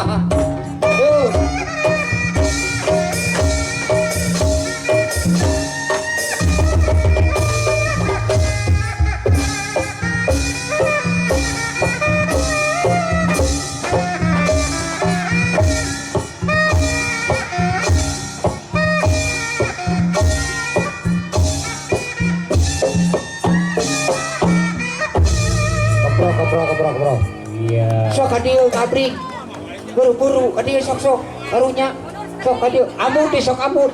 Tuh. Keprok, keprok, keprok, keprok. Iya. Sok ka dieu ngabrik. Buru-buru ka dieu sok sok. Karunya. Sok ka dieu. Amud deh sok amud.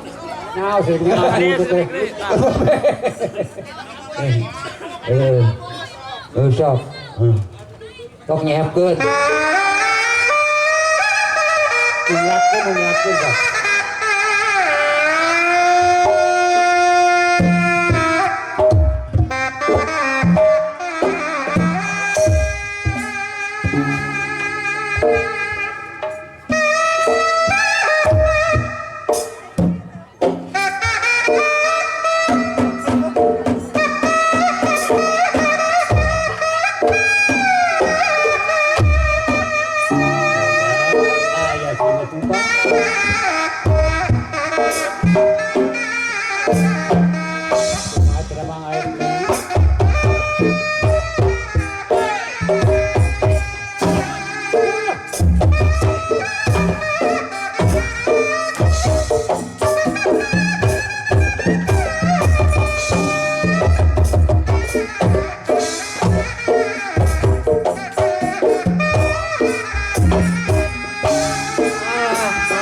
Nah, sih amud teh. Eh. Eh sok. Sok nyeepkeun. Nyiapkeun, nyiapkeun sok. Aya sih tumpah. Kumaha cenah Mang air teh?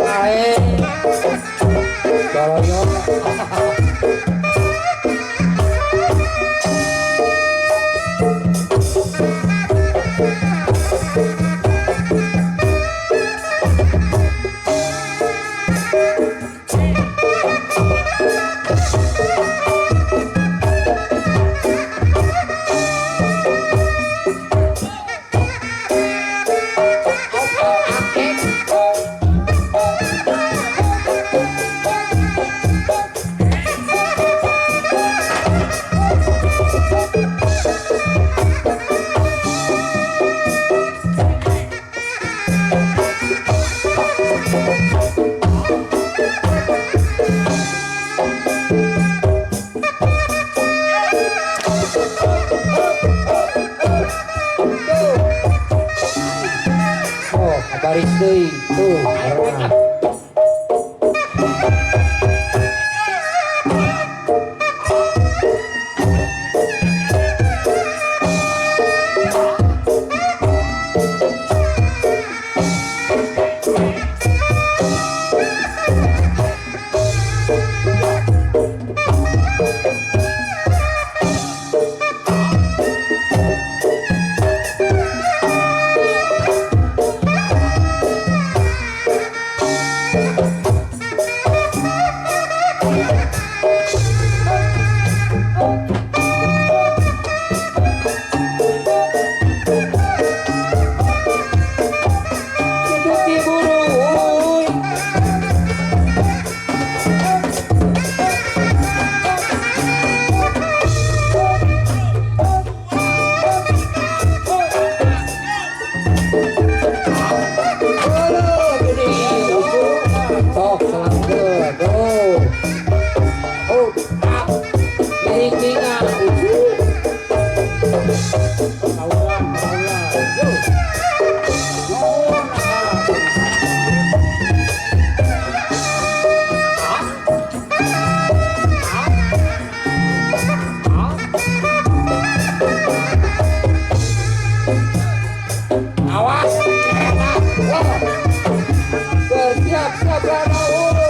Ah, eh. Coroyong. Oh, kabaris deui. Tuh, karena. Hidup diburu. Aduh, gini. Sok selangkeun. Tuh. Oh, ah. Giring-giringan. Kaulan, kaulan. Yo. Nuhun, ah. Awas, enak. Wah. Bersiap-siap dahulu.